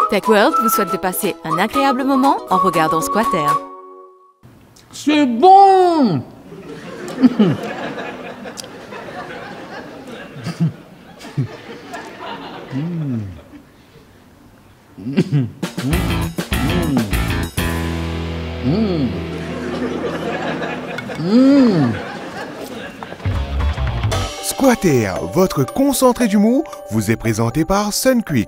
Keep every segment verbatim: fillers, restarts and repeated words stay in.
Tech World vous souhaite de passer un agréable moment en regardant Squatter. C'est bon. Squatter, votre concentré d'humour, vous est présenté par Sunquick.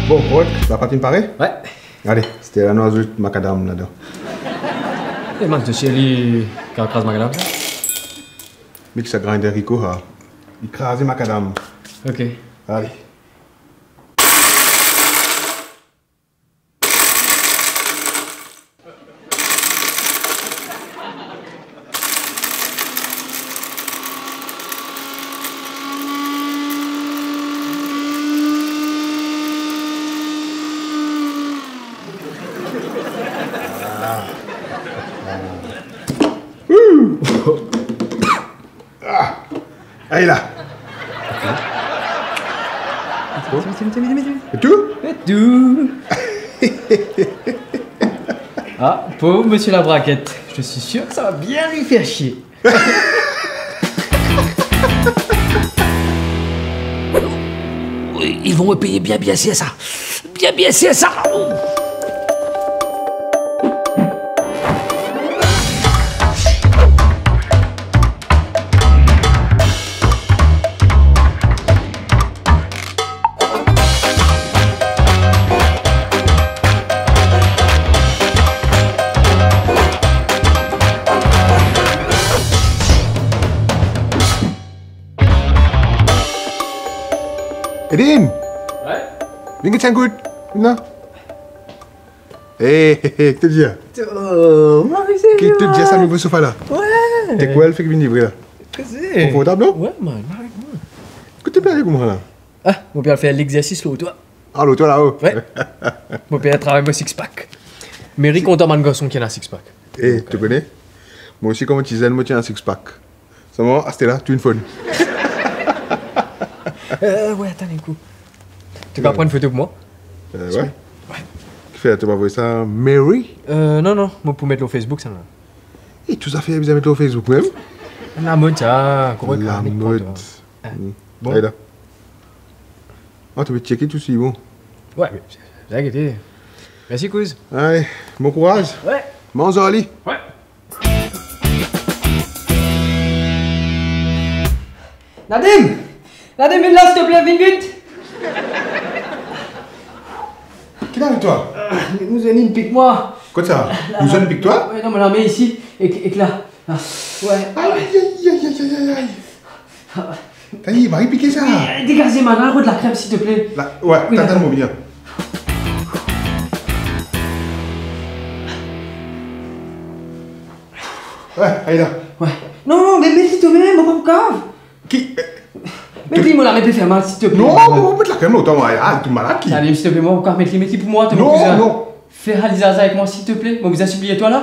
Bon, Rod, lapat inn pare? Wi. Ale, Stella, nou azout makadam ladan. E man, to sir li kav kraz makadam sa? Mixer grinder Rico, ha. Li kraze makadam. Ok. Ale. Ah. Ayo la. Mete, mete, mete, mete, mete. E tou? E tou. Ah, pauvre monsieur Labraquette. Je suis sûr que ça va bien lui faire chier. Ils vont me payer bien, bien cher ça. Bien, bien, c'est ça. Edine! Wi? Vinn get enn kout. Vinn la. Eh, eh, eh, ki to dir? Oh, Marie, ki to dir sa nouvo sofa la? Wi. Tech World fek vinn livre la. Konfortab, non? Wi, man, Marie, man. Kot to pe ale kouma la? Ah, mo pe al fer lexersis lor twa. Ah, lor twa lao? Wi. Mo pe al travay mo six pack. Meri kontan bann garson ki ena six pack. Eh, to kone? Mwa osi, kouma ti zenn, mo ti ena six pack. Selman, aster la, tou inn fonn. Eh, wi, atann enn kou. To kav pran enn foto pou mwa? Eh, wi. Wi. Kifer, to pa avoy sa Meri? Eh, non, non, mo pou met lor Facebook, sa la. Eh, tou zafer bizin met lor Facebook mem? Lamod sa, korek. Lamod. Eh, bon. Ayo la. Ah, to pe cheke tou si bon. Wi, bien gete. Mersi, kouz. Ay, bon kouraz. Wi. Manz ar li. Wi. Nadim! Nadim, vinn la, silteple, vinn vit! Ki ariv twa? Ah, mo zwenn inn pik mwa. Kot sa? Mo zwenn inn pik twa? Wi, non, mo lame isi, ek, ek la, la. Wi. Ay, ay, ay, ay, ay, ay. Tayi, mari pike sa. Wi, degaze, man, al rod lakrem, silteple. La, wi, wi, atann, mo vini. Wi, ayo la. Wi. Non, non, me met li twa mem, mo pa pou kav. Ki, eh, met li, mo lame pe fer mal, silteple. Non, mo pa pou met lakrem lor twa, mwa. Ah, to malad ki? Nadim, silteple, mo pa pou kav, met li, met li pou mwa, to kouzin. Non, non. Fer ali zaza ek mwa, silteple. Mo bizin sipliye twa la.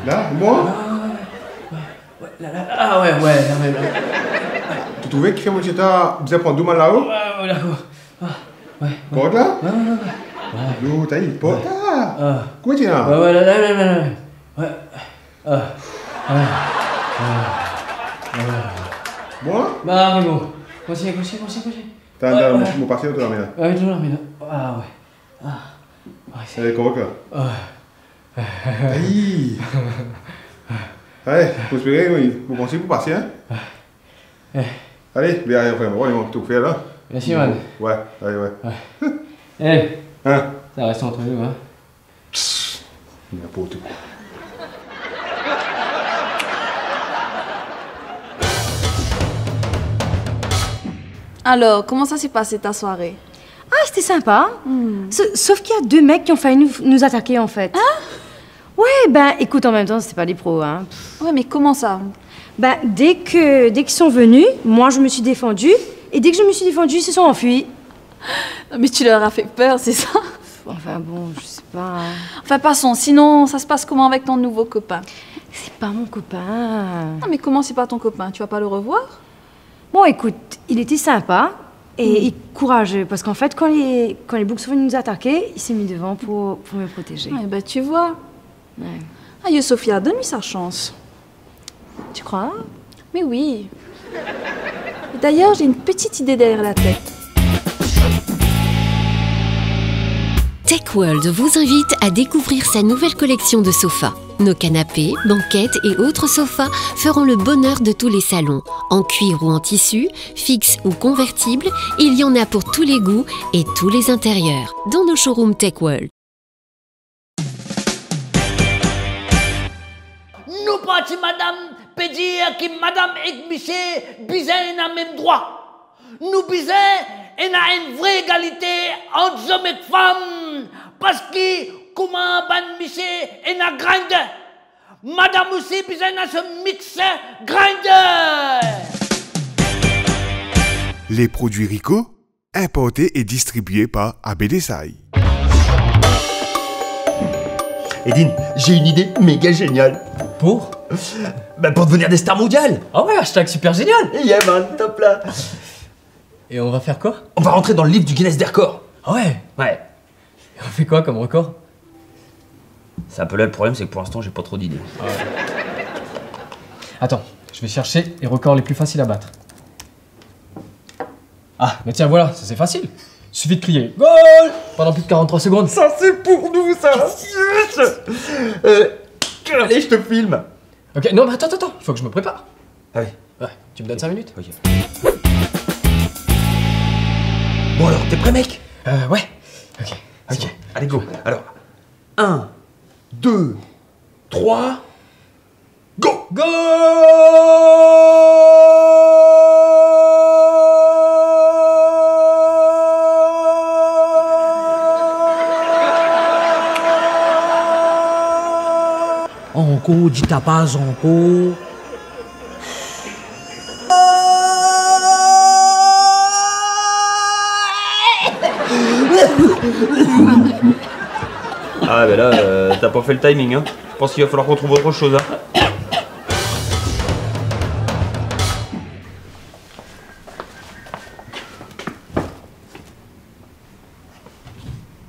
La, bon? Ah, wi, wi, wi. Wi, la, la, ah, wi, wi, la mem, la. To trouve kifer mo ti bizin pran dou mal lao? Wi, wi, dakor. Ah, wi, wi. Port la? Wi, wi, wi, wi. Wi. Yo, tayi, port la. Ah. Kouma ti la? Wi, wi, la, la, la, la, la. Wi. Ah. Wi. Wi. Bon? Ba, wi, bon. Kontigne, kontigne, kontigne, kontigne. Atann, atann, wi, mo, wi, mo pase lor to lame la. Wi, met lor lame la. Ah, wi. Ah. Wi, se... Eh, korek la. Ah. Ay. Ay, mo espere, wi, mo panse pou pase, hein? Eh. Ale, be, ale, frem, wi, mo tou fer la. Mersi, man. Wi, ale, wi. Wi. Eh. Hein? Sa res ant nou, hein? Pss, ninport kwa. Alors, comment ça s'est passé ta soirée? Ah, c'était sympa. Hmm. Sa-, sauf qu'il y a deux mecs qui ont failli nous, nous attaquer, en fait. Hein? Ouais, ben, écoute, en même temps, c'était pas des pros, hein. Pff. Ouais, mais comment ça? Ben, dès que, dès qu'ils sont venus, moi, je me suis défendue. Et dès que je me suis défendue, ils se sont enfuis. Non, mais tu leur as fait peur, c'est ça ? Enfin bon, je sais pas. Enfin, passons. Sinon, ça se passe comment avec ton nouveau copain ? C'est pas mon copain. Non, mais comment c'est pas ton copain ? Tu vas pas le revoir ? Bon, écoute, il était sympa et Hmm. il est courageux. Parce qu'en fait, quand les, quand les boucs sont venus nous attaquer, il s'est mis devant pour, pour me protéger. Eh ben, tu vois. Ouais. Aïe, Sophia, donne-lui sa chance. Tu crois ? Mais oui. Et d'ailleurs, j'ai une petite idée derrière la tête. Tech World vous invite à découvrir sa nouvelle collection de sofas. Nos canapés, banquettes et autres sofas feront le bonheur de tous les salons. En cuir ou en tissu, fixe ou convertible, il y en a pour tous les goûts et tous les intérieurs. Dans nos showrooms Tech World. Nou parti, madam pe dir ki madam ek misie bizin ena mem drwa. Nou bizin ena enn vre egalite ant zom ek fam, parski kouma bann misie ena grinder, madam osi bizin ena so mixer grinder. Les produits Rico, importés et distribués par A B D Sai. Edine, j'ai une idée méga géniale. Pour ? Ben, pour devenir des stars mondiales. Ah ouais, hashtag super génial. Yeah man, top là. Et on va faire quoi ? On va rentrer dans le livre du Guinness des records. Ah ouais ? Ouais. Et on fait quoi comme record ? C'est un peu là le problème, c'est que pour l'instant, j'ai pas trop d'idées. Ah ouais. Attends, je vais chercher les records les plus faciles à battre. Ah, mais tiens, voilà, ça c'est facile. Suffit de crier « Goal » pendant plus de quarante-trois secondes. Ça, c'est pour nous, ça. Yes. Euh, allez, je te filme. Ok, non, mais attends, attends, attends, il faut que je me prépare. Ah oui. Ouais, tu me donnes cinq minutes ? Ok. Bon alors, t'es prêt, mec ? Euh, ouais. Ok. Ok, allez, go. Alors, un, deux, trois, go. Go ! Ankor, di ta paz ankor. Ah, ben là, euh, t'as pas fait le timing, hein. Je pense qu'il va falloir qu'on trouve autre chose, hein.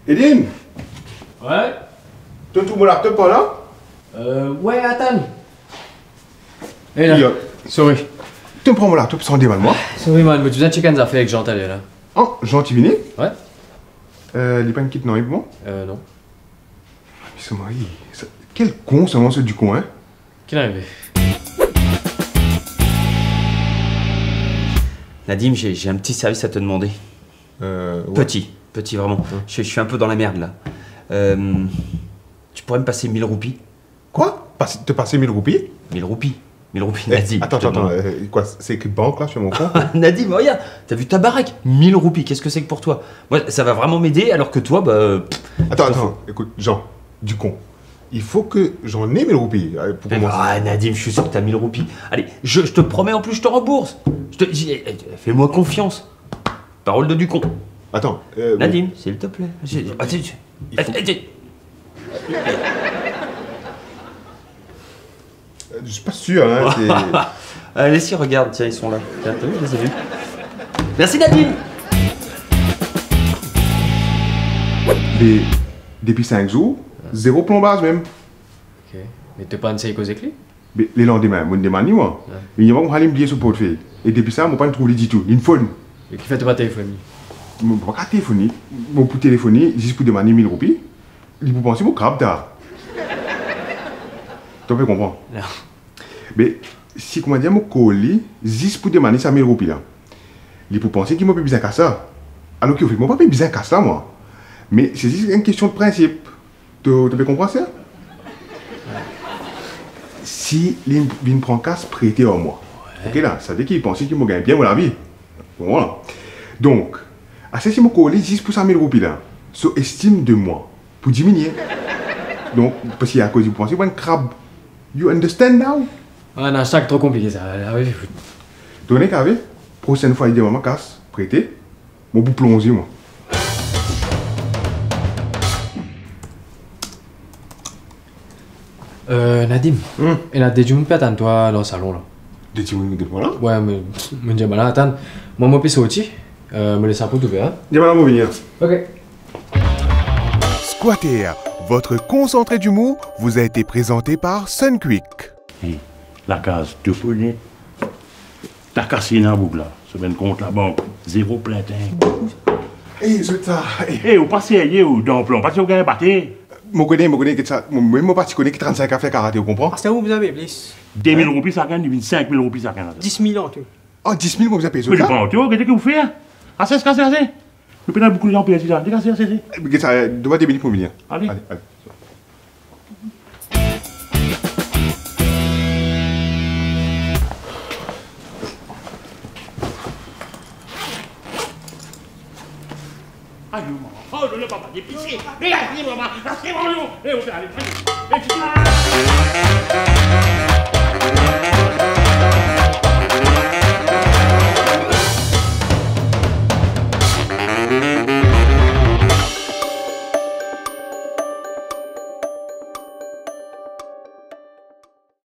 Edine ! Ouais ? To trouv mo laptop par la ? Euh, ouais, atann. Eh la, yo. Sorry. To pran mo laptop san demann mwa ? Sorry, man, mo ti bizin check enn zafer ek Jean taler la. Oh, Jean ti vini ? Ouais. Euh, li pa'nn kit non, li bon ? Euh, non. Putain, Marie, sa, quel con, sa, ce Ducon, hein ? Quelle arrivée ? Nadim, j'ai, j'ai un petit service à te demander. Euh, ouais. Petit, petit, vraiment. Ouais. Je, je suis un peu dans la merde, là. Euh, tu pourrais me passer mille roupies ? Quoi ? Pas-, te passer mille roupies ? Mille roupies. Mille roupies, eh, Nadim, attends, je te attends, demande. Euh, quoi, c'est écrit banque, là, sur mon compte ? Nadim, regarde, t'as vu ta baraque ? Mille roupies, qu'est-ce que c'est que pour toi ? Moi, ça va vraiment m'aider, alors que toi, bah, pff, attends, attends, écoute, Jean, Ducon, il faut que j'en ai mille roupies, euh, pour commencer. Ah, Nadim, je suis sûr que t'as mille roupies. Allez, je, je te promets, en plus, je te rembourse. Je te, j'y, eh, eh, fais-moi confiance. Parole de Ducon. Attends, euh, mais Nadim, s'il te plaît. J'ai, attends, je, il faut attends, je, Euh, je suis pas sûr, hein, c'est Allez, si, regarde, tiens, ils sont là. Tiens, t'as vu, je les ai vus. Merci, Nadim. Be, depi sink zour, zero plonbaz mem. Ok. Me to pa'nn sey koz ek li ? Be, lelandime, mo'nn demann li, mwa. Wi. Me li dir mwa kouma li'nn bliye so portfey. E depi sa, mo pa'nn trouv li ditou. Li'nn fonn. E kifer to pa telefonn li ? Mo pa kav telefonn li. Mo pou telefonn li, zis pou demann li mil roupi. Li pou panse mo krab, ta. To pe konpran? Non. Me si, koumadir, mo kol li, zis pou demann li sa mil roupi la, li pou panse ki mo pe bizin kas la. Alor ki, anfet, mo pa pe bizin kas la, mwa. Me se zis enn kestion de prinsip. To, to pe konpran sa? Si li vinn pran kas prete ar mwa, wi, ok la, savedir ki li panse ki mo gagn bien mo lavi. Konpran? Donk, aster si mo kol li zis pou sa mil roupi la, so estim de mwa pou diminie. Donk, parski akoz li pou panse mo enn krab. You understand now? Ah, ena sak tro konplike sa. Ah, wi, fout. Tone, Kavi, prosenn fwa li demann mwa kas, prete, mo pou plonze, mwa. Euh, Nadim, Hmm. ena de dimoun pe atann twa dan salon la. De dimoun ki atann mwa la? Wi, me, mo dir bann la atann. Mwa, mo pe sorti. Euh, mo les sa pou ouver, hein? Dir bann la mo vini, hein. Ok. Squatter, votre concentré d'humour vous a été présenté par Sunquick. Hey, lakaz de ponet. Ta kase ena boug la, so bann kont labank, zero plenteng. Ey, zot sa, ey. Ey, ou pa serye ou, dan plan, pa ti ou gagn bate. Mo kone, mo kone ki sa, mo, mem mo pa ti kone ki trannsenk a fer karate, ou konpran? Aster ou bizin pey plis. De mil roupi sakenn, li vinn sink mil roupi sakenn la. Dis mil an tou. Ah, dis mil mo bizin pey zot la? Me li pran to, gete ki ou fer. Ase, ase, ase. Nou pena boukou letan perdi la. Gete, ase, ase, ase. Eh, gete sa, donn mwa de minit mo vini. Ale. Ale, ale. Ayo, mama. Oh, non, non, papa, depise. Depise, mama. Las mwa, non. Eh, on peut aller. Eh, tu